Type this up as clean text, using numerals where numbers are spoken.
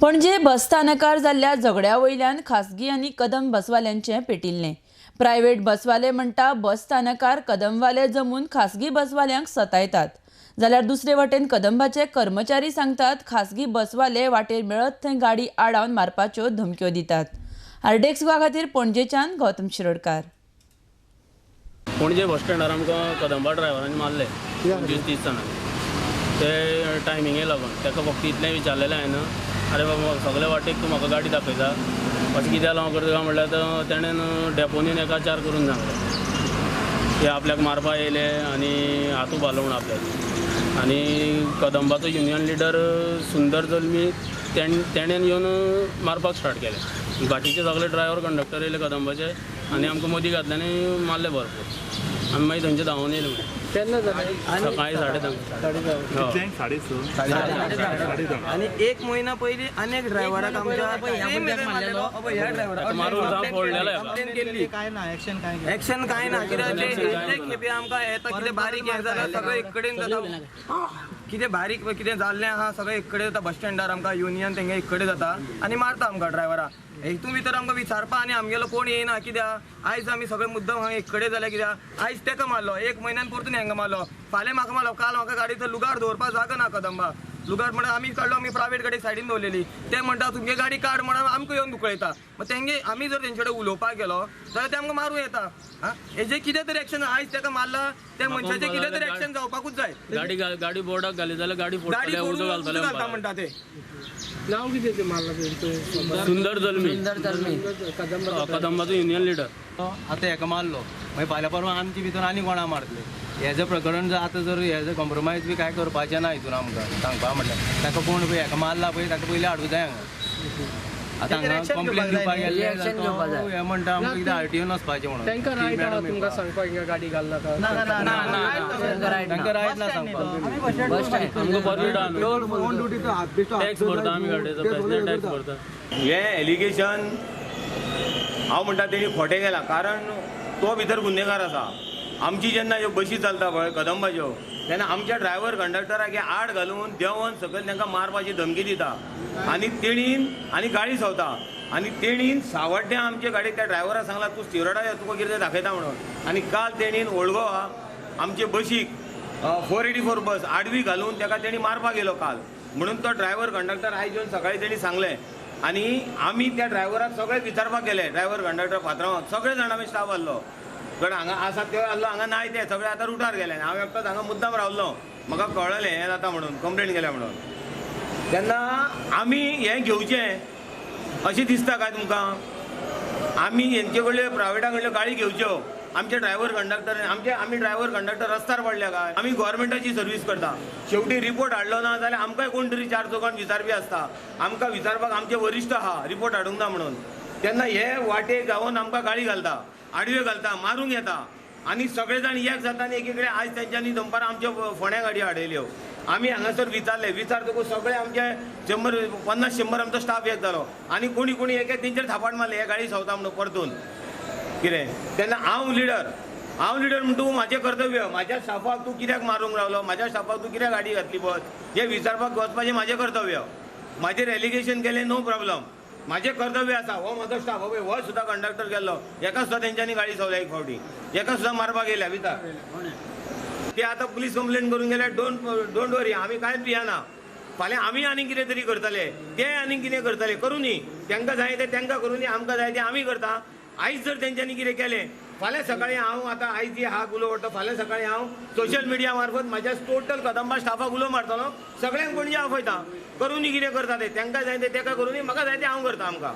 पणजे बस स्थानकार जाल्ल्या झगड्या वयल्यान खासगी आनी कदंब बसवाल्यांचें पेटिल्लें. प्रायव्हेट बसवाले म्हणटा बस स्थानकार कदंबवाले जमून खासगी बसवाल्यांक सतायतात, जाल्यार दुसरे वटेन कदंबाचे कर्मचारी सांगतात खासगी बसवाले वाटेर मेळत थंय गाडी आडावन मारपाच्यो धमक्यो दितात. आरडीएक्स गोवा खातीर पणजेच्यान गौतम शिरोडकार. पणजे बस स्टँडार आमकां कदंबा ड्रायव्हरांनी मारले 25-30 जाणांनी, ते टायमिंगे लागून. ताका फक्त इतलें विचारलेलें हांवें, अरे बाबा सगळे वाटेक तूं म्हाका गाडी दाखयता अशें कित्याक लागून करता काय म्हणल्यार तेणेन डेपोनीन एका चार करून सांगलें की आपल्याक मारपा येयले आनी हात उबारलो म्हूण आपल्याक. आनी कदंबाचो युनियन लिडर सुंदर जल्मी तेणेन येवन मारपाक स्टार्ट केलें. बाकीचे सगळे ड्रायव्हर कंडक्टर येयले कदंबाचे आनी आमकां मदीं घातले आनी मारले भरपूर. आमी मागीर थंयचे धांवून येयले. केन्ना जालें? सकाळी 10:30. 10:30. आनी एक म्हयना पयलीं अनेक ड्रायव्हराक आमच्या कंप्लेन केल्ली, एक्शन कांय ना. कित्याक ते खेपे आमकां येता कितें बारीक हें जाल्यार सगळें एक कडेन जाता, कितें बारीक कितें जाल्लें आहा सगळें एक कडेन जाता. बस स्टँडार आमकां युनियन तेंगे एक कडेन जाता आनी मारता आमकां ड्रायव्हराक. हितून भितर आमकां विचारपा आनी आमगेलो कोण येयना. कित्याक आयज आमी सगळे मुद्दम हांगा एक कडेन जाले. कित्याक आयज तेका मारलो, एक म्हयन्यान परतून हेंका मारलो, फाल्यां म्हाका मारलो, काल म्हाका गाडयेचो लुगार दवरपाक जागो ना कदंबा. लुगार म्हणून आमी काडलो, आमी प्रायवेट गाडी सायडीन दवरलेली. ते म्हणटा तुमगे गाडी काड म्हणून आमकां येवन दुखयता. मग तेंगे आमी जर तेंचे कडेन उलोवपाक गेलो जाल्यार ते आमकां मारूं येता. हेजें कितें तरी एक्शन, आयज तेका मारला त्या मनशाचें कितें तरी एक्शन जावपाकूच जाय. गाडी गाडी बोर्डाक घाली जाल्यार गाडी फोडटले, उदक घालता म्हणटा ते. नाव कितें ते मारला? सुंदर जल्मी, कदंबाचो युनियन लिडर. आतां हेका मारलो, मागीर फाल्यां परवां आमचे भितर आनी कोणा मारतले. हेजें प्रकरण जर आतां जर हेजें कॉम्प्रोमायज बी कांय करपाचें ना हितून आमकां सांगपा म्हटल्यार ताका कोण पळय हेका मारला पळय ताका पयलीं हाडूं जाय हांगा. आतां हांगा कंप्लेन दिवपाक गेल्ले हे म्हणटा आमकां कितें आरटीओन वचपाचें म्हणून. तांकां रायट आहा तुमकां सांगपाक हिंगा गाडी घालनाका? तांकां रायट ना सांगपाक. आमकां परमिट आहा न्हू, टॅक्स भरता आमी गाडयेचो, पॅसेंजर टॅक्स भरता. हें एलिगेशन हांव म्हणटा तेणी खोटें केलां, कारण तो भितर गुन्हेगार आसा. आमची जेन्ना ह्यो बशी चलता पळय कदंबाच्यो, तेन्ना आमच्या ड्रायव्हर कंडक्टराक आड घालून देंवन सकयल तांकां मारपाची धमकी दिता आनी तेणीन आनी गाळी संवता. आनी तेणीन सावड्ड्यां आमचे गाडयेक त्या ड्रायव्हराक सांगला तूं स्टिवर्डा यो तुका कितें दाखयता म्हणून. आनी काल तेणीन ओल्डगोवा आमचे बशीक 484 बस आडवी घालून ताका तेणी मारपाक गेलो काल. म्हणून तो ड्रायव्हर कंडक्टर आयज येवन सकाळी तेणी सांगलें आनी आमी त्या ड्रायव्हराक सगळे विचारपाक गेले, ड्रायव्हर कंडक्टर पात्रांवाक सगळे जाण आमी स्टाफ आहलो, पण हांगा आसा ते आहलो, हांगा नाय ते सगळे आतां रुटार गेले. हांव एकटोच हांगा मुद्दाम रावलो, म्हाका कळ्ळें हें जाता म्हणून, कंप्लेन केल्या म्हणून. तेन्ना आमी हें घेवचें अशें दिसता काय तुमकां? आमी हेंचे कडल्यो प्रायवेटा कडल्यो गाळी घेवच्यो? आमचे ड्रायव्हर कंडक्टर आमचे आमी ड्रायव्हर कंडक्टर रस्त्यार पडल्या काय? आमी गोवोरमेंटाची सर्वीस करता. शेवटी रिपोर्ट हाडलो ना जाल्यार आमकांय कोण तरी चार चौगान विचारपी आसता. आमकां विचारपाक आमचे वरिश्ठ आहा रिपोर्ट हाडूंक ना म्हणून. तेन्ना हे वाटेक गावन आमकां गाळी घालता, आडव्यो घालता, मारूंक येता आनी सगळे जाण एक जाता आनी एकी कडेन आयज तेंच्यांनी दनपारां आमच्यो फोंड्या गाडयो हाडयल्यो. आमी हांगासर विचारले, विचारतकूच सगळे आमचे 100-50 आमचो स्टाफ एक जालो आनी कोणी कोणी एक एक तेंचेर थापाट मारले, हे गाडी संवता म्हणून परतून कितें. तेन्ना हांव लिडर, हांव लिडर म्हणटा तूं म्हाजें कर्तव्य, म्हाज्या स्टाफाक तूं कित्याक मारूंक रावलो, म्हाज्या स्टाफाक तूं कित्याक गाडी घातली बस, हें विचारपाक वचपाचें म्हाजें कर्तव्य. म्हाजेर एलिगेशन केलें नो प्रॉब्लम, म्हाजें कर्तव्य आसा. हो म्हजो स्टाफ, हो हो सुद्दां कंडक्टर गेल्लो, हेका सुद्दां तेंच्यांनी गाडी संवल्या एक फावटी, हेका सुद्दां मारपाक येयल्या विचार. ते आतां पुलीस कंप्लेन करूंक गेल्यार don't वरी, आमी कांयच भियेना. फाल्यां आमी आनी कितें तरी करतले, ते आनी कितें करतले करूं न्ही, तांकां जाय तें तांकां करूं न्ही, आमकां जाय तें आमी करता. आयज जर तेंच्यांनी कितें केलें, फाल्यां सकाळीं हांव आतां आयज जी हाक उलो वडटा, फाल्यां सकाळीं हांव सोशल मिडिया मार्फत म्हाज्या टोटल कदंबा स्टाफाक उलो मारतलो, सगळ्यांक पणजे आपयता, करूं न्ही कितें करता तें, तांकां जाय तें ताका करूं न्ही, म्हाका जाय तें हांव करता आमकां.